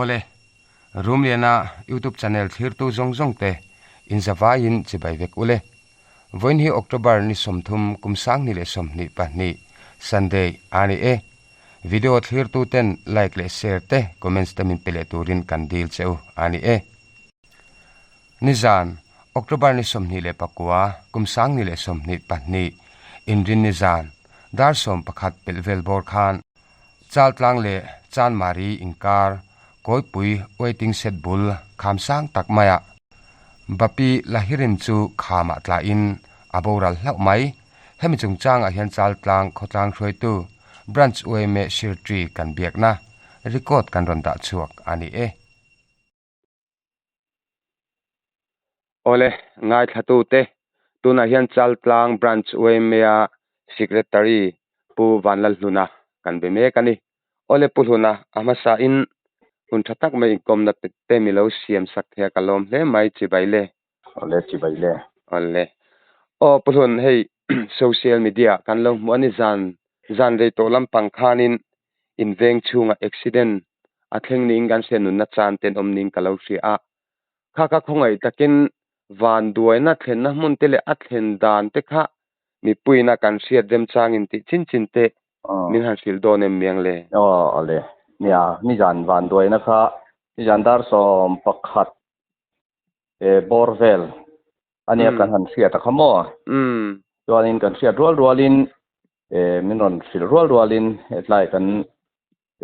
Awle, Rumliana YouTube channel thlirtu zawng zawng te in zavaiin chibai vek ule. Vawiin hi October ni 30 kum 2022 Sunday a ni e. Video thlirtu ten like leh share te comments te min pe leh turin kan dil che u a ni e. Nizan, October ni 29 kum 2022 Inrin nizan dar 11 pelh vel bawr khan Chaltlang leh Chanmari inkar Kawipui waiting shed bul kham sang tak maia Bapi Lahirin chu khamah tlain a boral hlauh mai. Hemi chungchangah hian Chaltlang khawtlang hruaitu Branch yma Sirtri kan biakna record kan rawn dah chhuak a ni e. Awle, ngaithlatute, tunah hian Chaltlang Branch yma Secretary Pu Vanlalhluna kan be mek a ni. Awle Pu Hluna, a hmasain hun tha tak mai inkawmna te mi lo siam sak thei a ka lawm hle mai, chibai le. Awle, chibai le. Awle. Aw Pu Hlun, hei social media kan lo hmuh a ni zan zan rei tawh lampang khanin inveng chhungah accident a thleng niin kan hria nunna chan ten awm niin ka lo hria a. Kha kha khawngaih takin van duaina thlenna hmun te leh a thlen dan te kha mipuiina kan hriat remchangin tih chin chin te min han hrilh dawn em miang le? Aw awle. Nia, nizan van duaina kha nizan dar 11 e bawr vel ania kan han hriat a kha maw? Chuanin kan hriat rual rualin e min rawn hrilh rual rualin hetlai kan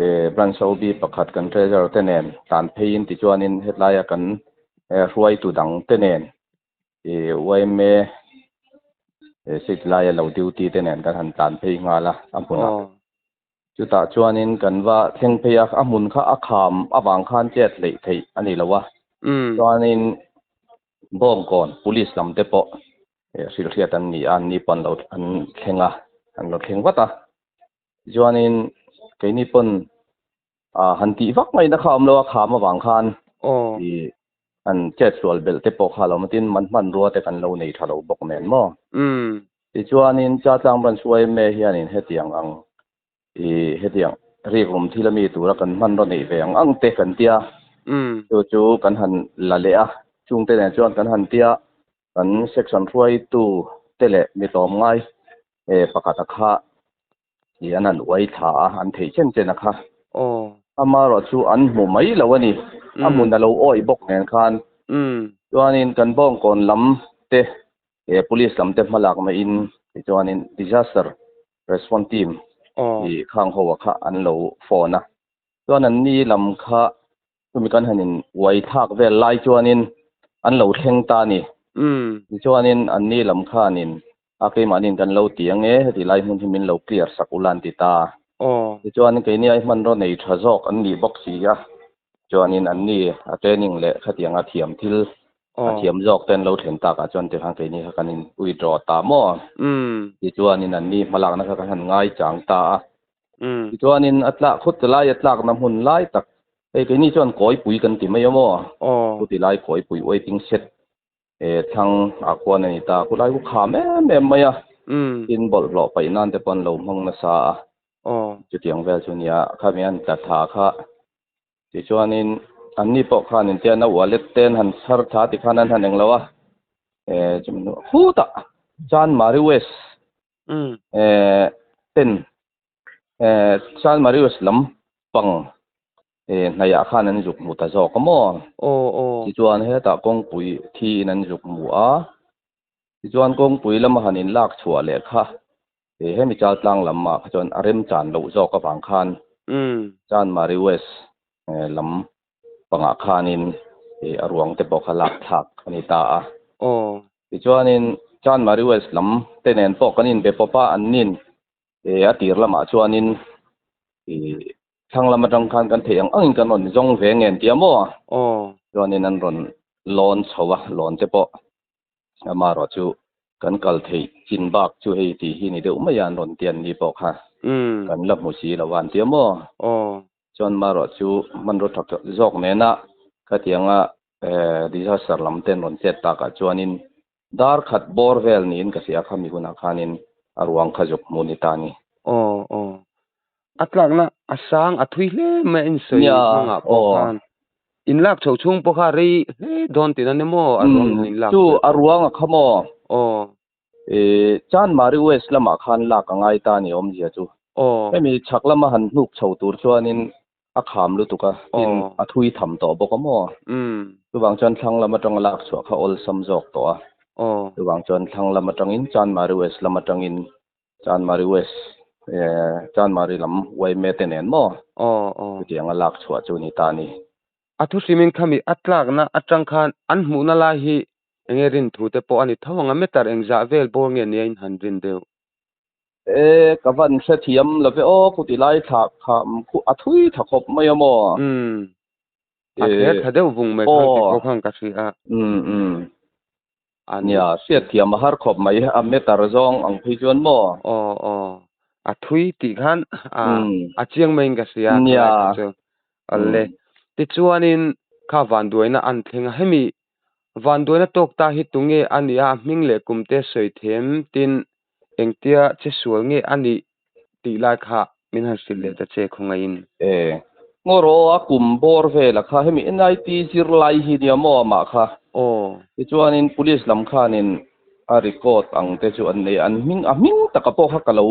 e branch OB pakhat kan treasurer te nen tlan pheiin tichuanin hetlaia kan hruaitu dang te nen e YMA e seat laia lo duty te nen kan han tlan phei nghal a a hmunah. Chutah chuanin kan va thleng phei a, a hmun kha a kham avang khan chet hleih theih a ni lo a. Chuanin Bawngkawn police lam te pawh hrilh hriat an ni a, an ni pawh an lo an thleng a, an lo thleng vat a. Chuanin keini pawn han tih vak mai na kha awm lo a, kham avang khan ih an chet sual belh te pawh kha lo awm a, tin man hmanrua te kan lo nei tha lo bawk nen maw. Tichuanin Chaltlang Branch YMA hianin hetiang ang ih hetiang rikrum thil a mi tura kan hmanraw neih ve ang ang te kan tia. Chu chu kan han la leh a, chungte nen chuan kan han tia kan section hruaitu te leh mi tlawm ngai e pakhat a kha ih an han uai thla a, an theih chen chen a kha. Amaherawh chu an hmu mai lo a ni, a hmun a lo awih bawk nen khan. Chuanin kan Bawngkawn lam te e police lam te hmalak na in tichuanin disaster response team i khang ho a kha an lo phone a. Chuan an ni lam kha chumi kan han in uai thlak vel lai chuanin an lo thleng ta a ni. Tichuanin an ni lam khanin a keimahniin kan lo ti ang e, heti lai hmun hi min lo clear sak ula an ti ta. Tichuanin keini ai hmanraw nei tha zawk an nih bawk si a, chuanin an ni a training leh khatiang a thiam thil a thiam zawk te an lo thlen takah chuan tikhan keini kha kan in withdraw ta maw? Tichuanin an ni hmalakna kha kan han ngai chang ta a. Tichuanin a tlak khut lai a tlakna hmun lai tak hei keini chuan kawipui kan ti mai a maw? Chuti lai kawipui waiting shed e thlang ah khuan a ni ta. Khulai khu kham em em mai a. Tin bawlhhlawh paih nan te pawh an lo hmang nasa a. Chutiang vel chu nia khami an tla thla kha. Tichuanin anni pawh khan in tian a wallet te an han chhar thla tikhan an han englo a, e chumi hnuah khutah Chanmari West e ten e Chanmari West lam pang e hnaihah khan an zuk hmu ta zawk a maw? Tichuan hetah kawngpui thiin an zuk hmu a, tichuan kawngpui lama han inlak chhuah leh kha E hemi Chaltlang lamah kha chuan a remchan loh zawk avang khan Chanmari West lam pangah khanin a ruang te pawh kha lak thlak a ni ta a. Tichuanin Chanmari West lam te nen pawh kan inbe pawp a, an nin a tir lamah chuanin thlang lam atang khan kan theih ang angin kan rawn zawng ve nge an ti a maw? Chuanin an rawn lawn chho a, lawn te pawh Amaherawh chu kan kal theih chin bak chu hei tih hi ni deuh mai a an rawn ti an ni pawh kha kan la hmu si lo a an ti a maw? Chuan amaherawh chu hmanraw tha zawk nena khatianga disaster lam te an rawn chet takah chuanin dar khat bawr vel niin ka hria kha mi hunah khanin a ruang kha zuk hmu ni ta a ni. Aw aw. A tlakna a sang a thui hle mai a insawi hmangah pawh khan. In lak chho chhung pawh kha rei hle dawn tihna ni maw a ruang han in lak Chu a ruang a kha maw? Aw. Chanmari West lamah khan lak a ngai ta ni awmzia chu. Aw. Hemi chhak lama han hnuk chho tur chuanin a kham lutuk a, tin a thui tham tawh bawk a maw? Chuvang chuan thlang lam atanga lak chhuah kha awlsam zawk tawh a. Chuvang chuan thlang lam atangin Chanmari West lam atangin Chanmari West Chanmari lam yma te nen maw? Chutianga lak chhuah chu ni ta a ni. A thu hrimin khami a tlakna atang khan an hmuhna lai hi enge rin thu te pawh a ni tho ang a, meter engzah vel bawr nge nia in han rin deuh? E, ka van hrethiam lo ve aw, khuti lai thla kha a thui tha khawp mai a maw? Umm, a thler tha deuh vung mai khan ti pawh khan ka hria a. Umm umm, nia, hriatthiam a har khawp mai, a meter zawng ang phei chuan maw? Aw aw, a thui tih khan a chiang maiin ka hria a khalai kha chu. Awle, tichuanin kha vanduaina an thleng a, hemi Vanduaina tawk ta hi tunge a nih a, a hming leh kum te sawi them tin engtia che sual nge a nih tih lai kha min han hrilh leh ta che khawngaihin. E, Ngawraw a kum bawr vela kha hemi NIT zirlai hi nia maw amah kha? Aw. Tichuanin police lam khanin a record ang te chu an nei a, an hming a hming taka pawh kha ka lo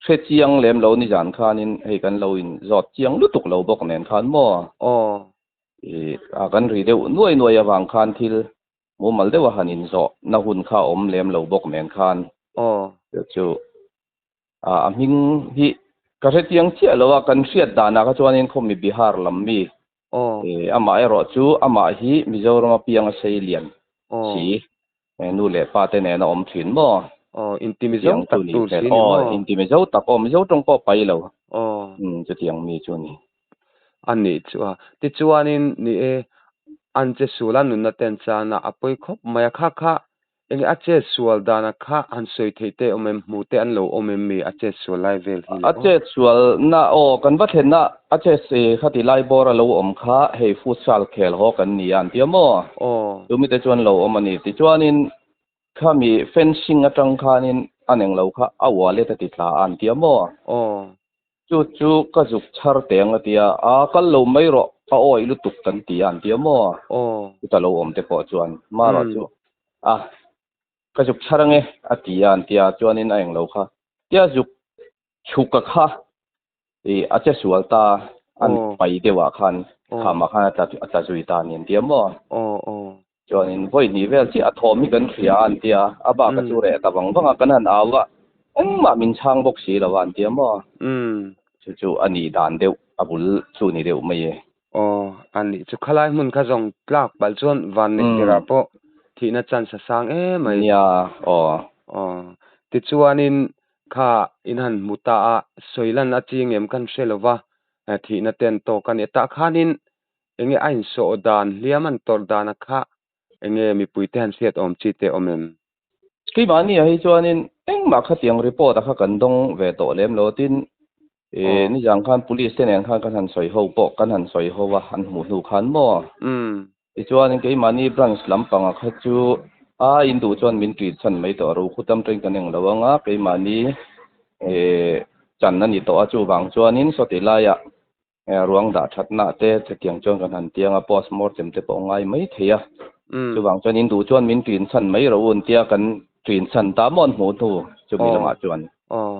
hre chiang lem lo nizan khanin hei kan lo in zawt chiang lutuk lo bawk nen khan maw? Aw. I a kan ri deuh nuai nuai avang khan thil mumal deuh a han inzawh na hun kha a awm lem lo bawk nen khan Aw. Chu chu a a hming hi ka hre chiang chiah lo a, kan hriat danah kha chuanin khawmi Bihar lam mi Aw. I amah erawh chu amah hi Mizorama piang a sei lian Aw. si nu leh pa te nen a awm thin maw? Aw, inti Mizo tak tur si ni maw? Aw, inti Mizo tak aw, Mizo tawng pawh pai lo. Aw. Umm, chutiang mi chu a ni. A nih chu a. Tichuanin, ni e, an che sual a nunna ten chana a pawi khawp mai a, kha kha enge a chet sual dana kha han sawi theih te awm em, hmu te an lo awm em mi a chet sual lai vel hi le A aw. chet sual na aw, kan va thlenna a chet khati lai bawr a lo awm kha hei futsal khel haw kan ni a an ti a maw? Aw. Chumi te chuan lo awm a ni. Tichuanin khami fencing atang khanin a neng lo kha a wallet a ti tla a an ti a maw? Aw. Chu chu ka zuk chhar teng a ti a, a kal lo mai rawh, a awih lutuk kan ti a an ti a maw? Aw. Chuta lo awm te pawh chuan marawh chu a. Ka zuk chhar ange a ti a an ti a, chuanin a englo kha tia zuk chhuk a kha ih a che sual ta an pai deuh ah khan kham ah khan a tla a tla zui ta a ni an ti a maw? Chuanin vawi hnih vel chiah a thawm hi kan hria a an ti a, a bak a chu reh ta vang vang a, kan han au a engmah min chhang bawk si lo a an ti a maw? Chu chu a nih dan deuh a bul chu ni deuh mai e. Aw, a nih chu khalai hmun kha zawng tlak palh chuan van neih tirah pawh thihna chance a sang em mai. Nia, aw. Aw, tichuanin kha in han hmu ta a, sawi lan a ching em kan hre lo va, thihna te an tawk a ni. Tah khanin enge a insawh dan, hliam an tawrh dana kha enge mipuite han hriat awm chi te awm em? Keimahni ah hi chuanin engmah khatiang report a kha kan dawng ve tawh lem lo tin ih nizang khan police te nen khan kan han sawi ho pawh kan han sawi ho a an hmuh hnu khan maw? Tichuanin keimahni branch lampang ah kha chu a induh chuan min ṭin chhan mai tawh ro khutam ṭain kan eng lo ang a keimahni ih chan a ni tawh a chuvang chuanin sawti laiah Ruang dah thatna te chutiang chuan kan han tiang a, post mortem te pawh ngai mai thei a. Chuvang chuan in duh chuan min ṭin chhan mai rawh u an tia kan ṭin chhan ta maw an hmuh hnu chumi lamah chuan. Aw,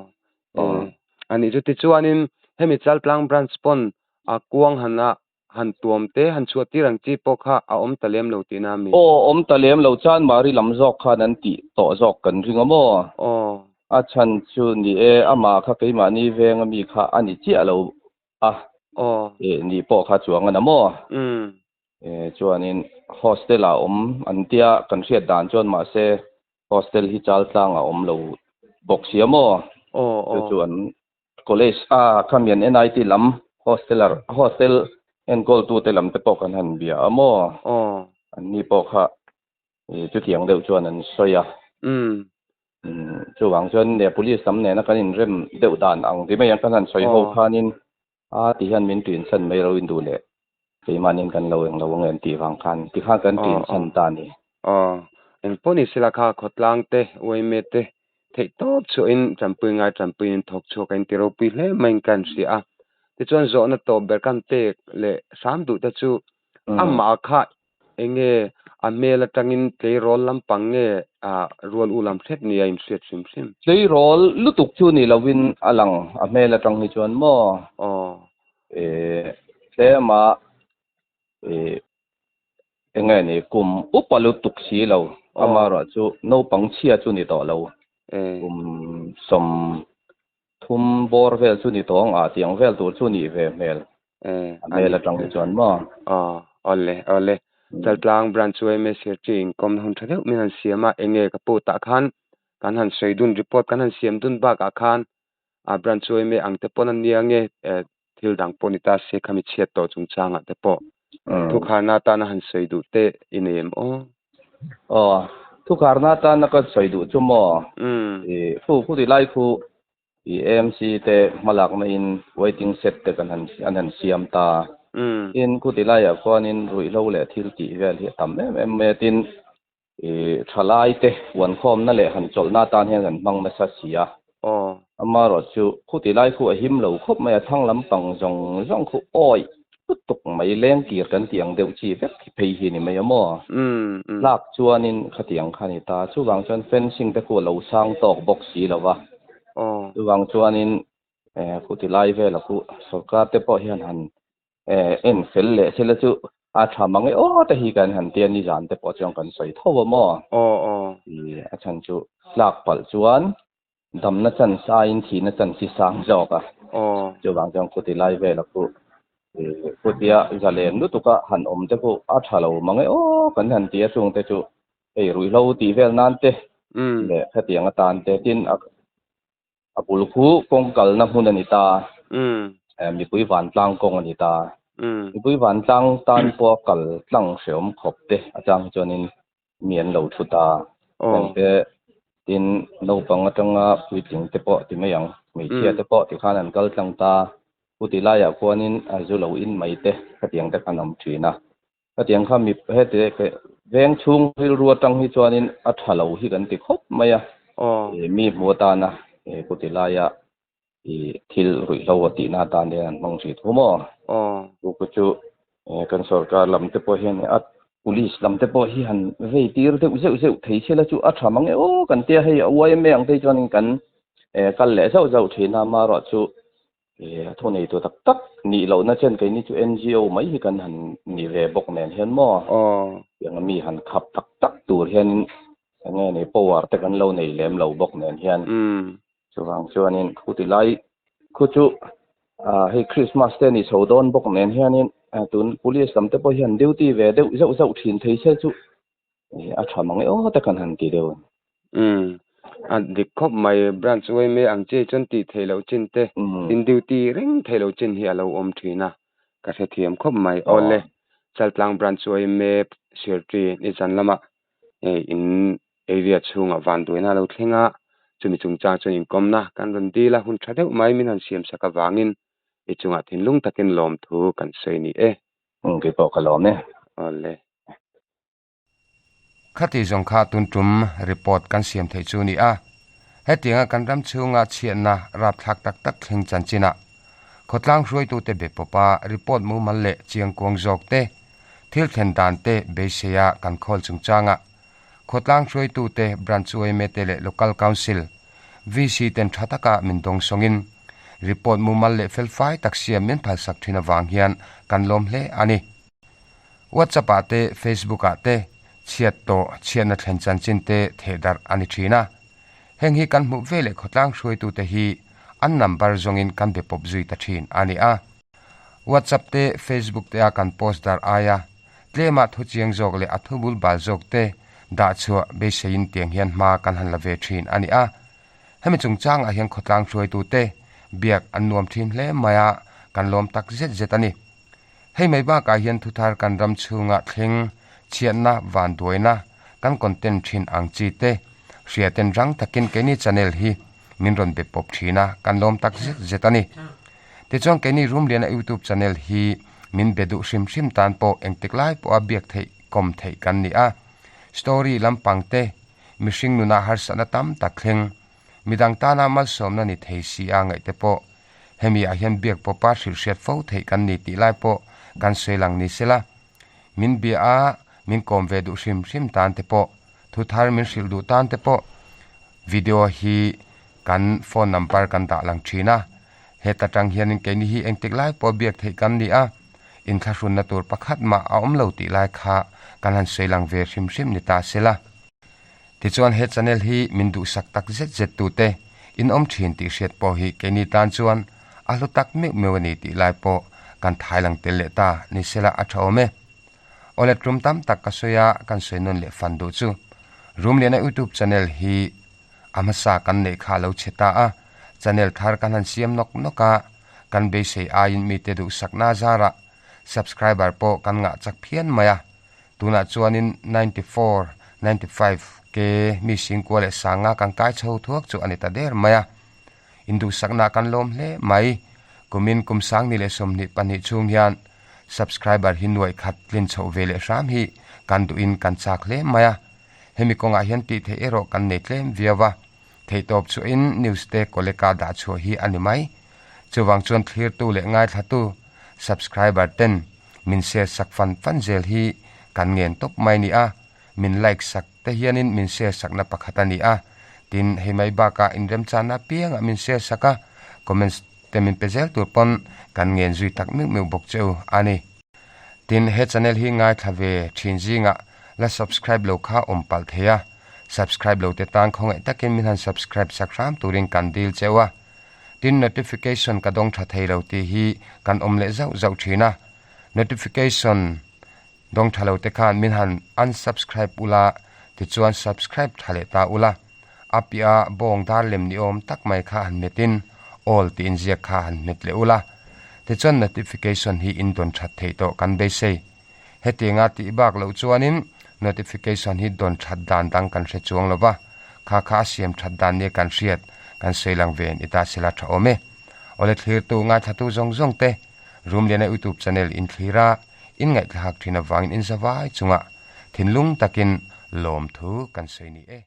aw. A nih chu tichuanin hemi Chaltlang branch pawn a kuang han a han tuam te han chhuah tir ang chi pawh kha a awm ta lem lo tihna a mi? Aw, awm ta lem lo chuan Mari lam zawk khan an tih tawh zawk kan ring a maw? Aw. A chhan chu ni e, amah kha keimahni venga mi kha a ni chiah lo a, eh ni pawh kha chuang a na maw? Eh chuanin hostel ah awm an tia kan hriat dan chuan mahse hostel hi Chaltlang ah awm lo bawk sia maw? Chu chu an college a khami an NIT lam hosteler hostel enkawl tute lam te pawh kan han bia a maw? An ni pawh kha I chutiang deuh chuan an sawi a. Chuvang chuan ne police lam nena kan inrem deuh dan ang ti mai ang kan han sawi ho khanin a ti hian min ṭin chhan mai ro in duh leh keimahniin kan lo eng lo ang em tih vang khan ti khan kan ṭin chhan ta a ni. Aw, engpawh ni sela kha khawtlang te, uaime te theih tawp chhuahin ṭanpui ngai ṭanpuiin thawk chhuak a inti ropui hle maiin ka inhria a. Tichuan zawhna tawp ber kan pek leh hram duh te chu Amah kha enge a hmel atangin tleirawl lampang nge rual u lam hret nia inhriat hrim hrim? Tleirawl lutuk chu ni lovin a lang a hmel atang hi chuan maw? Aw. Tlema enge ni kum upa lutuk si lo amaherawhchu naupang chhia chu ni tawh lo kum 30 bawr vel chu ni tawng a tiang vel tur chu nih ve hmel a hmel atang hi chuan maw? Aw awle awle Chaltlang branch yma secretary inkawmna hun tha deuh min han siam a enge ka pu tah khan kan han sawi dun report kan han siam dun bakah khan a branch yma ang te pawn a nia nge thil dang pawh ni ta se khami chhiat tawh chungchangah te pawh thukharna atana han sawi duh te i nei em aw? Aw, thukharna atana ka sawi duh chu maw? I khu khu ti lai khu i AMC te hmalakna in waiting shed te kan han an han siam ta. Tin khu ti laiah khuanin ruihhlo leh thil tih vel hi a tam em em mai a, tin I thalai te uankhawmna leh han chawlhna atan hian kan hmang nasa si a. Amaherawh chu khuti lai khu a him lo khawp mai a, thlang lampang zawng zawng khu awih lutuk mai leng kir kan tih ang deuh chi vek phei hi ni mai a maw? Tlak chuanin khatiang kha ni ta. Chuvang chuan fencing te khu a lo sang tawk bawk si lo va. Chuvang chuanin khuti lai vela khu sorkar te pawh hian han En fel leh sela chu a tha mang e aw te hi kan han tia nizan te pawh chuan kan sawi tho a maw? Aw aw. I a chhan chu tlak palh chuan damna chance aiin thihna chance hi sang zawk a. Aw. Chuvang chuan khuti lai vela khu i khutia zalen lutuka han awm te khu a tha lo mang e aw kan han tia chung te chu hei ruihhlo tih vel nan te leh hetiang atan te tin a A bul khu kawng kalna hmun a ni ta. Mipui vantlang kawng a ni ta. Mipui vantlang tan pawha kal tlang hrehawm khawp te atang hi chuanin mi an lo thu ta. Hengte tin naupang atanga puitling te pawh ti mai ang, hmeichhia te pawh tikhan an kal tlang ta. Chuti laiah khuanin a zu lo in mai te khatiang te khan a awm thin a. Khatiang kha mi heti veng chhung rilru atang hi chuanin a tha lo hi kan ti khawp mai a, mi hmu atana kuti laia thil ruihhlo a tihna atan hian an hmang hrih thu maw? Chu ku chu kan sorkar lam te pawh hian a police lam te pawh hi han vei tir deuh zeuh zeuh thei sela chu a tha mang e aw kan tia hei a yma ang te hi chuanin kan kal leh zauh zauh thin a, amaherawhchu A thu nei tu tak tak nih lohna chen keini chu NGO mai hi kan han ni ve bawk nen hian maw? Tiang a mi han khap tak tak tur hianin eng nge ni power te kan lo nei lem lo bawk nen hian. Chuvang chuanin khu ti lai khu chu hei Christmas te ni chho dawn bawk nen hianin tun police lam te pawh hian duty ve deuh zeuh zeuh thin thei se chu A tha mang e aw te kan han ti deuh a ni. Umm a dik khawp mai branch yma ang chiai chuan tih theih loh chin te in duty reng theih loh chin hi a lo awm thin a ka hrethiam khawp mai. Awle Chaltlang branch yma secretary nizan lama hei in area chhungah vanduaina a lo thleng a chumi chungchang chuan inkawmna kan rawn dil a hun tha deuh mai min han siam sak avangin i chungah thinlung takin lawmthu kan sawi ni e. Umm keipawh ka lawm e. Awle. Khati zawng kha tun tum report kan siam theih chu ni a. Hetianga kan ram chhunga chhiatna rapthlak tak tak thleng chanchinah khawtlang hruaitute be pawpa report mumal leh chiangkuang zawk te, thil thlen dan te beiseia kan khawl chungchanga khawtlang hruaitute Branch yma te leh Local Council, VC ten tha taka min dawng sawngin report mumal leh felfai tak siam min phalsak thin avang hian kan lawm hle a ni. WhatsApp ah te Facebook ah te chhiat tawh chhiatna thlen chanchin te theh darh a ni thin a. Heng hi kan hmuh ve leh khawtlang hruaitute hi an number zawngin kan be pawp zui ta thin a ni a. WhatsApp te Facebook te a kan post darh aia tlema thu chiang zawk leh a thu bul bal zawk te dah chhuah beiseiin tiang hian hma kan han la ve thin a ni a. Hemi chungchangah hian khawtlang hruaitute biak an nuam thin hle mai a, kan lawm tak zet zet a ni. Hei mai bakah hian thuthar kan ram chhunga thleng, chhiatna, vanduaina, kan content thin ang chi te, hriaten rang takin keini channel hi min rawn be pawp thin a, kan lawm tak zet zet a ni. Tichuan keini Rumliana YouTube channel hi min be duh hrim hrim tan pawh engtik lai pawha biak theih kawm theih kan ni a. Story lampang te, mihring nuna harsatna tam tak thleng, midang tana malsawmna ni thei si a ngaih te pawh Hemi ah hian biak pawpa hrilhhriat fo theih kan ni tih lai pawh kan sawi lang ni sela. Min bia a, min kawm ve duh hrim hrim tan te pawh, thu thar min hrilh duh tan te pawh video hi kan phone number kan dah lang thin a. Heta tang hianin keini hi engtik lai pawh biak theih kan ni a, inthlahrunna tur pakhat mah a awm lo tih lai kha kan han sawi lang ve hrim hrim ni ta se la. Tichuan he channel hi min duhsak tak zet zet tute in awm thin tih hriat pawh hi keini tan chuan a hlu tak meuh meuh a ni tih lai pawh kan thai lang tel leh ta ni sela a tha awm e. Awle tum tam tak ka sawi a kan sawi nawn leh fan duh chu Rumliana youtube channel hi a hmasa kan neih kha a lo chhe ta a, channel thar kan han siam nawk nawk a, kan beisei aiin mite duhsakna zarah subscriber pawh kan ngah chak phian mai a. Tunah chuanin 94, 95 ke mi singkua leh sanga kan kai chho thuak chu a ni ta der mai a. Induhsakna kan lawm hle mai. Kumin kum sangni leh 22 chhung hian subscriber hi nuaih khat tlin chhoh ve leh hram hi kan duhin kan chak hle mai a. Hemi kawngah hian tih theih erawh kan nei tlem viau a. Theihtawp chuahin news te koleka dah chhuah hi a ni mai. Chuvang chuan thlirtu leh ngaithlatu subscriber ten min share sak fan fan zel hi kan ngen tawp mai ni a, min like sak te hianin min share sakna pakhat a ni a, tin hei mai bakah inremchana apiangah min share sak a, comments te min pe zel tur pawn kan ngen zui tak meuh meuh bawk che u a ni. Tin he channel hi ngaithla ve thin zingah la subscribe lo kha awm palh thei a, subscribe lo te tan khawngaih takin min han subscribe sak hram turin kan dil cheu a. Tin notification ka dawng tha thei lo tih hi kan awm leh zauh zauh thin a, notification dawng tha lo te khan min han unsubscribe ula tichuan subscribe tha leh ta ula, a piah bawng dar lem ni awm tak mai kha han hmet in all tih inziak kha han hmet leh ula, tichuan notification hi in dawn that theih tawh kan beisei. Hetianga tih bak loh chuanin notification hi dawn that dan dang kan hre chuang lo va, kha kha a siam that dan nia kan hriat kan sawi lang ve ni ta sela tha awm e. Awle thlirtu ngaithlatu zawng zawng te Rumliana YouTube channel in thlir a, in ngaihthlak thin avangin in zavai chungah thinlung takin lawmthu kan sawi ni e.